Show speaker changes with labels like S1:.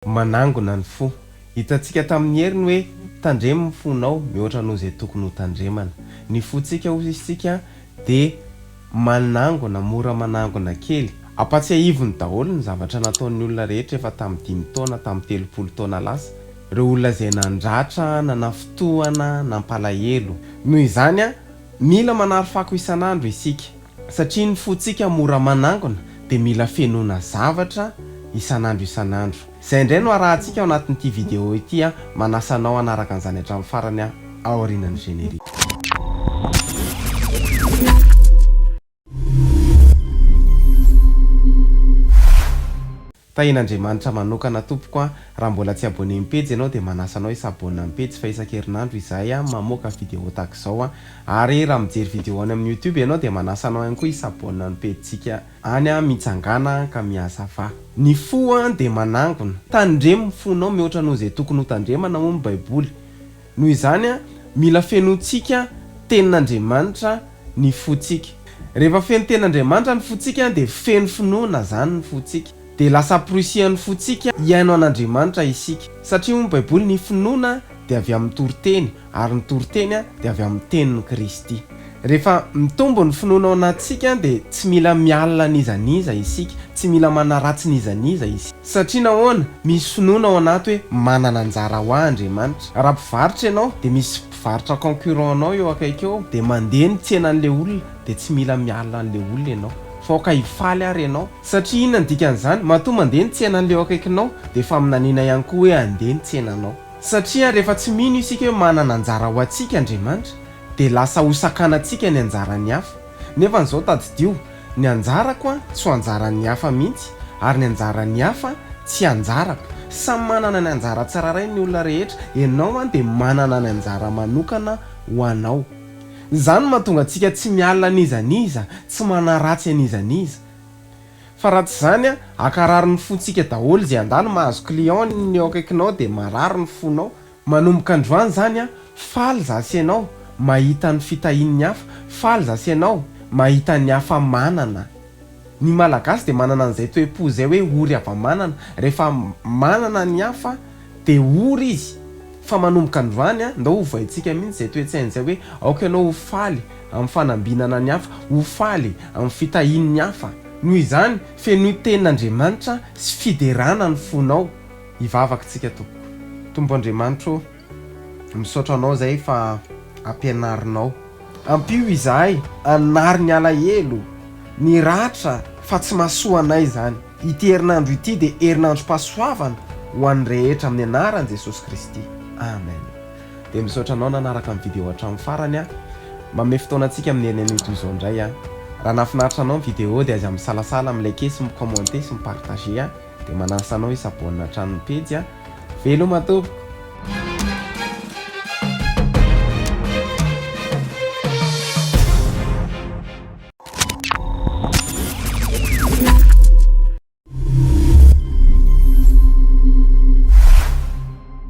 S1: Manangona ny fo. Hitantsika tamin'ny heriny hoe tandremo ny fonao mihoatra noho izay tokony ho tandremana. Ny fontsika hoy isika dia manangona, mora manangona kely. Ampatsiahiviny daholo ny zavatra nataon'ny olona rehetra efa tamin'ny dimy taona, tamin'ny 30 taona lasa. Ireo olona izay nandratra, nanafintohana, nampalahelo. Noho izany, mila manary fako isan'andro isika. Satria ny fontsika mora manangona dia mila fenoina zavatra isan'andro isan'andro. Izay indray no arahantsika ao anatin'ity vidéo ity an, manasa anao hanaraka an'izany hatramin'ny farany aho aorianan'ny générique. Tahian'Andriamanitra manokana tompoko a, raha mbola tsy abonné ny pejy ianao dia manasa anao hi-s'abonne ny pejy fa isan-kerinandro izahay a mamoaka vidéo tahaka izao a, ary raha mijery vidéo any amin'ny youtube ianao dia manasa anao ihany koa hi-s'abonne ny pejintsika any a, mitsangàna ka mihazavà. Ny fo a dia manangona. Tandremo ny fonao mihoatra noho izay tokony ho tandremana hoy ny baiboly. Noho izany, mila fenointsika Tenin'Andriamanitra ny fontsika. Rehefa feno Tenin'Andriamanitra ny fontsika dia feno finoana izany ny fontsika. Dia lasa amporisihan'ny fontsika hihaino an'Andriamanitra isika. Satria hoy ny Baiboly, ny finoana dia avy amin'ny toriteny, ary ny toriteny dia avy amin'ny tenin'i Kristy. Rehefa mitombo ny finoana ao anatintsika dia tsy mila mialona an'iza n'iza isika, tsy mila manaratsy n'iza n'iza isika. Satria nahoana? Misy finoana ao anaty hoe manana anjara ho ahy Andriamanitra. Raha mpivarotra ianao dia misy mpivarotra concurrent anao eo akaiky eo dia mandeha ny tsenan'ilay olona dia tsy mila mialona an'ilay olona ianao. Fa aoka hifaly ary ianao. Satria inona ny dikan'izany? Matoa mandeha ny tsenan'ilay eo akaikinao dia faminaniana ihany koa hoe handeha ny tsenanao. Satria rehefa tsy mino isika hoe manana anjara ho antsika Andriamanitra dia lasa ho sakanantsika ny anjaran'ny hafa. Nefa an'izao tadidio, ny anjarako an tsy ho anjaran'ny hafa mihitsy ary ny anjaran'ny hafa tsy anjarako. Samy manana ny anjara tsirairay ny olona rehetra, ianao an dia manana ny anjara manokana ho anao. Izany no mahatonga antsika tsy mialona an'iza n'iza, tsy manaratsy an'iza n'iza. Fa raha tsy izany an, ankarary ny fontsika daholo izay handalo, mahazo client ny eo akaikinao dia marary ny fonao, Manomboka androany zany an, faly za sy enao mahita ny fitahian'ny hafa, faly za sy enao mahita ny hafa manana. Ny Malagasy dia manana an'izay toe-po izay hoe ory hava-manana, rehefa manana ny hafa dia ory izy. Fa manomboka androany an, ndao ovaintsika mihitsy izay toe-tsaina izay hoe aoka ianao ho faly amin'ny fanambinana ny hafa, ho faly amin'ny fitahian'ny hafa. Noho izany, fenoy tenin'Andriamanitra sy fiderana ny fonao. Hivavaka tsika tompoko. Tompo Andriamanitra ô, misaotra Anao izay fa ampianarinao. Ampio izahay hanary ny alahelo, ny ratra fa tsy mahasoa anay izany. Ity herinandro ity dia herinandrom-pahasoavana ho an'ny rehetra amin'ny anaran'i Jesosy Kristy. Amen. Dia misaotra anao nanaraka ny vidéo hatramin'ny farany a. Manome fotoana antsika amin'ny herin'ny anio toy izao indray a. Raha nahafinaritra anao ny vidéo dia aza misalasala mi-liker sy mi-commenter sy mi-partager a. Dia manasa anao hi-s'abonne hatrany ny pejy a. Veloma tompoko.